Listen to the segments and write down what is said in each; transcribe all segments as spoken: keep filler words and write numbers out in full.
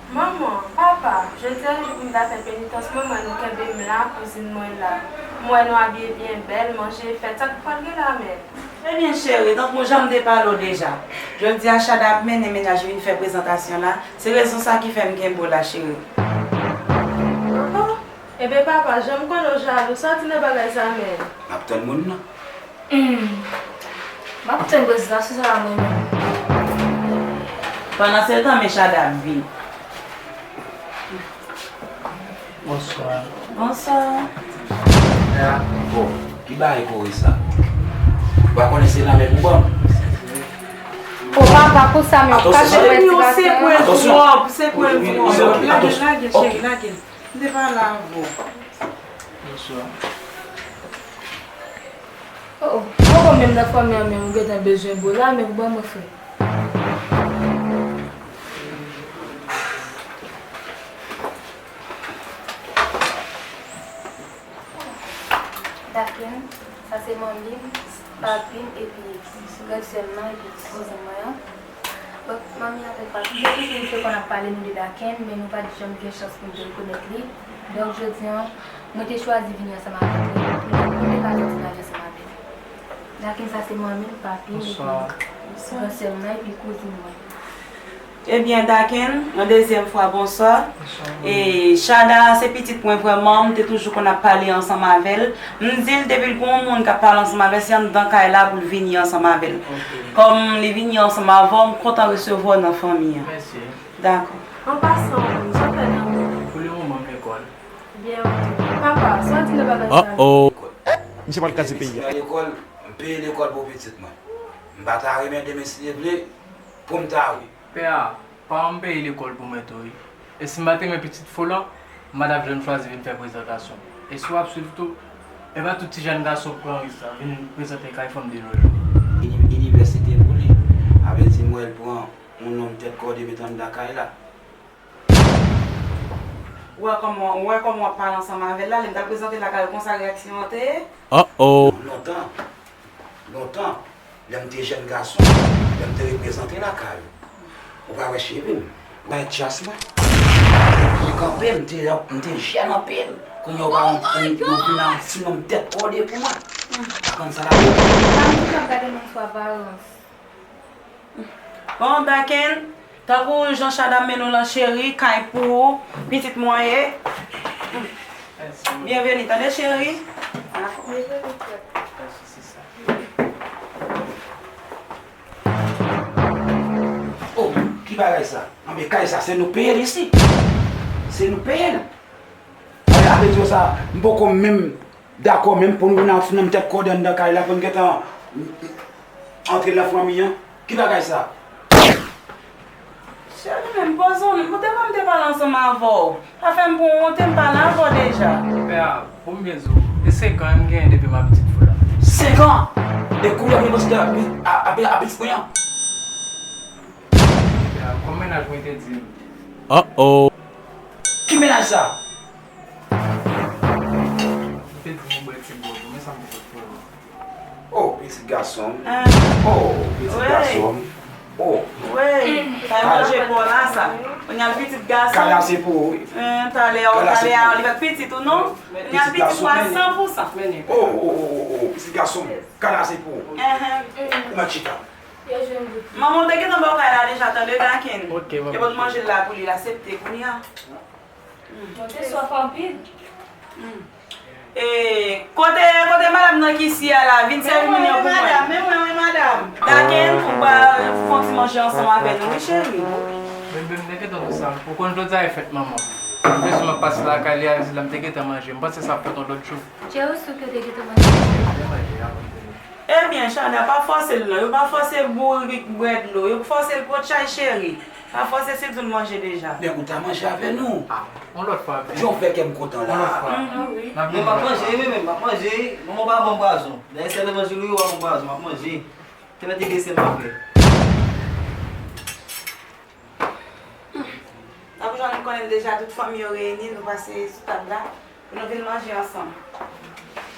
Manman, papa, jodi a jou pou m ta fè penitans mwen, m wè nou kenbe m la, kouzin mwen la. M wè nou abiye byen bèl, manje fèt, sa k pral gen la menm? Ebyen cheri, tankou jan m te pale w deja, jodi a Chada ap mennen mennaj li vin fè prezantasyon la, se rezon sa ki fè m kenbe w la cheri. Oh, ebyen papa, jan m konnen w jalou, sòti nan bagay sa menm. M ap tann moun nan. Hmm. M ap tann prezantasyon sa la mwen menm. Pandan se tan, men Chada ap vini. Bonswa. Bonswa. Bon, ki bagay kore sa? Ou pa konnen se lanmè pou ban m? O papa, konsa men ou kache mwen ti gason. Sekwe l twòp, sekwe l twòp. Lage l, lage l, cheri, lage l. M te pale avè w. Bonswa. Oh, oh. Poko menm nan fanmi an menm ou gentan bezwen bo la, men ou ban mwen frè. Dakin, sa se manmi m, papi m, epi gran sè m nan, epi ti kouzin mwen an. Bon, manmi avèk papi, depi tou misye konn ap pale nou de Daken, men nou pa t janm gen chans pou n te rekonèt li. Donk, jodi a, mwen te chwazi vini ansanm avèk li, pou n te, pou n te ka fè ti bagay ansanm avè l. Daken, sa se manmi m, papi m, epi gran sè m nan, epi kouzin mwen. Ebyen, Daken, yon dezyèm fwa, bonswa. Bonswa, manmi. E, Chada, se pitit mwen vrèman, m te toujou konn ap pale ansanm avè l. M di l depi l gen yon moun k ap pale ansanm avè l, se anndan kay la pou l vini ansanm avè l. Ok. Kòm li vini ansanm avè w, m kontan resevwa w nan fanmi an. Mèsi. Dakò. An pasan, sa w fè nan wout? Pou le moman, m lekòl. Byen, ok. Papa, sa w di nan bagay sa? Uh-oh. Misye pral kraze peyi a. Lekòl, m peye lekòl pou pitit mwen. M pa ta renmen demen, si Dye vle, pou m ta wi. Pè a, pa m peye lekòl pou mwen tou wi. E si m pa t renmen pitit fo lan, m pa t ap janm chwazi vin fè prezantasyon. E si w ap swiv tou, e pa tout ti jèn gason k pran risk sa, vin prezante kay fanm de nos jours. Ini-, inivèsite pou li. A vle di m wè l pran yon nonm tèt kòde met anndan kay la. Ou wè kòman, ou wè kòman w ap pale ansanm avè l la, lè m t ap prezante l lakay ou, konsa reyaksyon an te ye? Uh-oh. Lontan, lontan, lè m te jèn gason, lè m te reprezante lakay ou, ou pa wè cheve m, bay tchas mwen. M kanpe, m te, m te jèn anpil. Kounye a ou pa yon, yon, yon vin a yon ti nonm tèt kòde pou mwen. Pa konn sa l ap fè. Tankou jan m gade moun sou aparans. Bon, Daken, tankou jan Chada mennen w lan cheri, kay pou ou, pitit mwen ye. Byenveni, tande cheri. Oh, ki bagay sa? Anben, kay sa, se nou peye l isi. Se nou peye l. Sa vle di sa, m poko menm dakò menm pou nou vin ak ti nonm tèt kòde anndan kay la pou n gentan antre nan fanmi an. Ki bagay sa? Cheri, men poze w, m te konn te pale ansanm avè w. Pa fè m pou w wonte, m pale avè w deja. Pè a, pou m byen di w, e senk an m genyen depi m apitit fou la. Senk an? E kounye a m gen pòs de apitit mwen an. Pè a, kòm mennaj mwen te di m. Uh-oh. Ki mennaj sa? M te di nou bwè ti bò tou, men sa m te fè pou nou. Oh, pitit gason m. Ah. Oh, pitit gason m. Oh. Wi, sa yo manje pou w la, sa. Kounye a l pitit gason. Kala se pou ou, wi. Talè a, talè a, li pa t pitit ou non? Kounye a l pitit ou a san pou san. Oh, oh, oh, oh, oh, pitit gason m. Kala se pou ou. Ou mèt chita. Manman w te gentan ba w kay la deja, tande, Daken. Ok, manman. E pou t manje l la pou li, l aksepte kounye a. Mwen te swaf anpil. E, kote, kote madanm nan ki isi a la, vin sèvi moun yo pou mwen. Men mwen, wi, madanm. Daken, ou ba, fè yon ti manje ansanm avè nou, wi, cheri. Bebe, m te gentan di sa. Ou konn jodi a e fèt manman. M bezwen m ap pase lakay li a, li di la m te gentan manje. M panse sa ap fèt yon lòt jou. Cheri, ou si w te gentan manje? Mwen te manje avan m te vini. Ebyen, Chada, pa fòse l non. Yo pa fòse bourik bwè dlo. Yo fòse l pot chay, cheri. Pa fòse si l di l manje deja. Men ou ta manje avè nou. Ah, yon lòt fwa, bebe. Jan w fè kè m kontan la. Yon lòt fwa. N ap vini yon lòt fwa. Men m ap manje, men, men m ap manje. Manman w pa ban m pwazon. Dayè, sèl levanjil ou ye, w pa ban m pwazon. M ap manje. Te mèt rete se m ap fè. Tankou jan nou konnen l deja, tout fanmi yo reyini, nou pase sou tab la. Pou nou vin manje ansanm.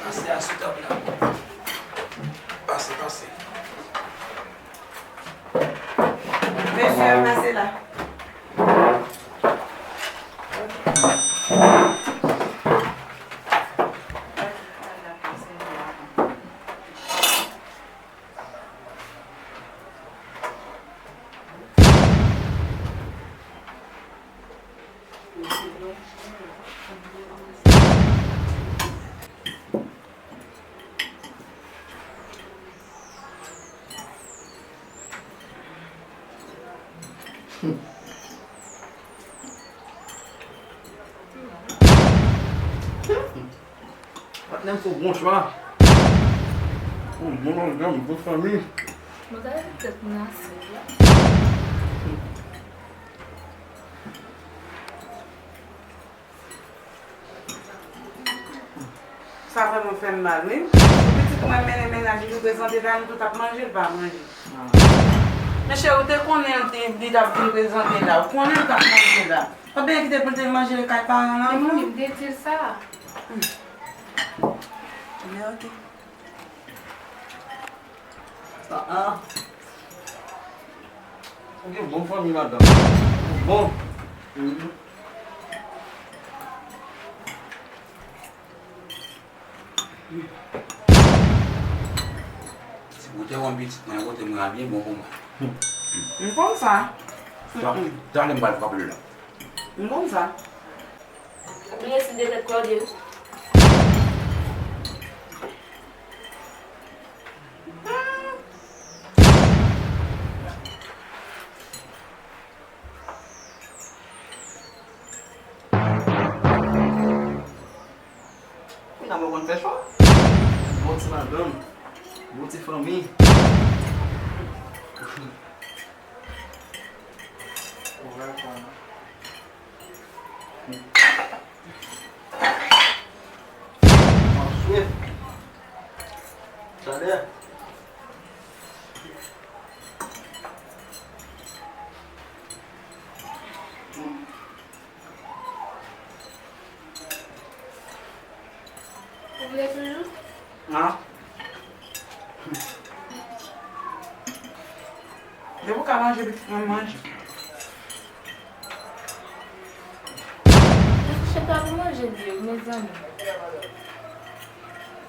Pase asou tab la. Pase, pase. Mesye, pase la. Nan se bon chwa. Yon bon manzè, yon bon fanmi. Mwen ta mete tèt nan asyèt la. Sa vrèman fè m mal, wi. Pou pitit mwen mennen mennaj li, li prezante la, nou tout ap manje, l pa manje. Men cheri, ou te konnen l te, li t ap vin prezante la. Ou konnen l t ap manje la. Pa bliye ki te pou l te manje kay paran l avan. Men mwen menm, m te di l sa. Men oke. Ah, ah. Ou gen bon fanmi, madanm. Ou bon. Mhm. Si mwen te wè pitit mwen kote mwen a byen bon pou mwen. M konn sa. Ta-, talè m pral frape l la. M konn sa. Ou bliye si de tèt kòde wi. Kounya mwen konn fè chwa. Bon ti madanm, bon ti fanmi. Ou wè kòman. Mwen swif. Tande. Ou vle toujou? An? Depi w ka manje, pitit mwen manje. Mwen chita pou manje byen, mezanmi.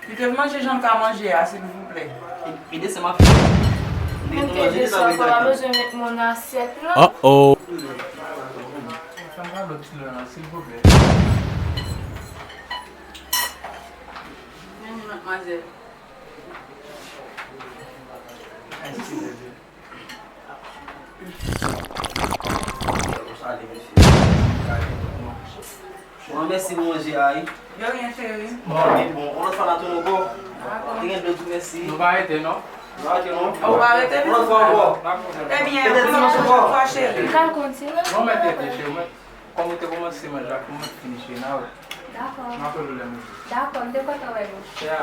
Kite l manje jan l ka manje a, silvouplè. E, e desann m ap fè. Mwen te di sa, ou pa bezwen met mwen nan asyèt la. Uh-oh. Fè m kado ti lè la, silvouplè. Vini, madmwazèl. Mèsi, mesye. Bon, mèsi pou manje a, wi. De rien, cheri. Bon, men bon, yon lòt fwa n a tounen ankò. Dakò. Te gen dlo tou, mèsi. Nou pa rete, non? Nou pa rete, non? Ou pa rete, non? Yon lòt fwa ankò. Ebyen, yon lòt fwa, cheri. Kal kontinye. Bon, mèt rete, cheri, mèt. Kòm ou te kòmanse manje a, pou mwen fini cheri, n a wè. Dakò. M apèl ou lè m rive. Dakò, m te kontan wè nou. Ya.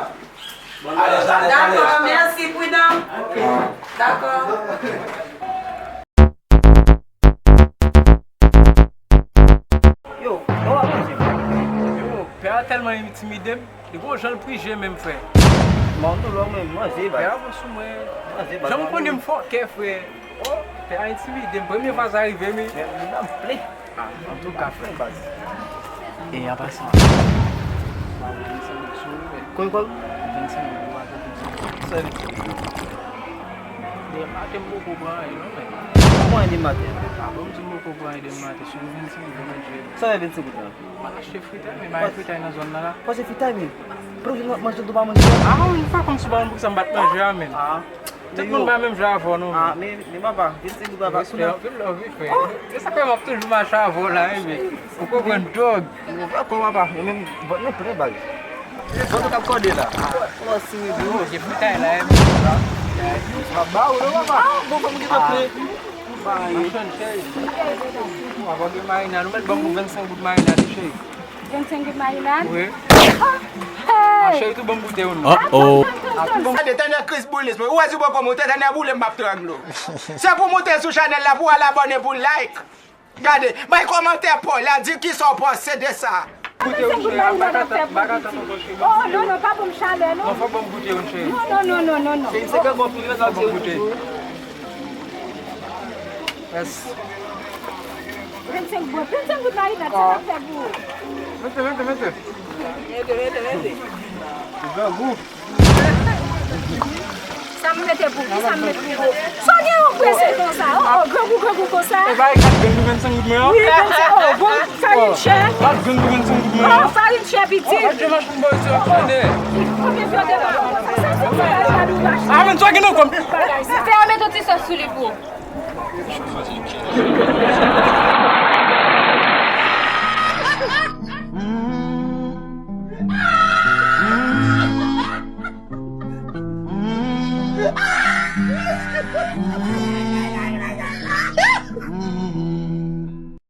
Bon, alè, alè, alè. Dakò, mèsi, pridan. Ok. Dakò. Yo, yo, w ap manje. Yo, pè a tèlman entimide m. Li gon jan l prije menm, frè. Mwen, m toujou mwen manje, baz. Pè a bon sou mwen. Manje, baz. Jan m konnen m fòkè, frè. Oh, pè a entimide m. Premye fwa sa rive m, wi. Men, men, m plen. Ah, antouka, frè. Baz. E an pasan. Kòb, kòb? Vennsenk goud, ou pa vennsenk goud. Sa vennsenk goud. Demen maten m poko pran anyen, non, men. Ou pa pran anyen demen maten? Ah, bon, m di m poko pran anyen demen maten. Sou vennsenk goud, mwen jwe. Sa vennsenk goud la? Mwen achte fritay, men pa gen fritay nan zòn nan la. Ou achte fritay, men? Pou ki w manje, ou pa manje? Ah, ou fè kòmsi w pa konn poukisa m pa t manje a, men. Ah. Tout moun pa menm jan avè w, non, men. Ah, men, men papa, vennsenk goud, papa. Respè, anpil love, wi, frè. Oh! Se sa k fè m ap toujou mache avè w la, wi, men. Ou konprann, dòg? Ou pa konn, papa, men menm vant nou plen, baz. Vant nou k ap kòde la. Mèsi, wi, bro. Manje fritay la, wi. M ap ba ou, non, papa. Ah, bon, fò m gen vant plen. Machann, cheri. Ou ap gen marinad, ou mèt ban m pou vennsenk goud marinad, cheri. Vennsenk goud marinad? Wi. Ah, ah, hey! Cheri, tou ban m goute youn. Uh-oh. Atann, atann, atann, atann. Gade, tande Chris Boulis, mwen. Ou wè si w poko moute, tande boule m ap trangle w. Se pou moute sou chanèl la, pou w al abòne, pou w like. Gade, bay kòmantè pa w la, di kisa w panse de sa. Goute youn, cheri, m pa ka tann, m pa ka tann ankò, cheri. Oh, non, non, pa ban m chalè, non. Non, fò ban m goute youn, cheri. Non, non, non, non, non, non. Cheri, se ke bon pil yo nan goute. Yes. Vennsenk goud, vennsenk goud marinad, sa n ap fè pou ou. Mete, mete, mete. Mete, mete, mete. Li grangou. Sa m mete pou ou, sa m mete pou ou. Sa w gen yon prese konsa, oh, oh, grangou, grangou konsa. E pa e kat grenn pou vennsenk goud mwen an? Wi, vennsenk, oh, bon, farin chè. Kat grenn pou vennsenk goud mwen an? Oh, farin chè, pitit. Oh, kat chè machann bò isit ap tande. Konbyen pye w te pran? Sa se ti bagay sa nou achte. Ah, men sa gen nan kò m. Bagay sa. Fè yo met yon ti sòs sou li pou ou.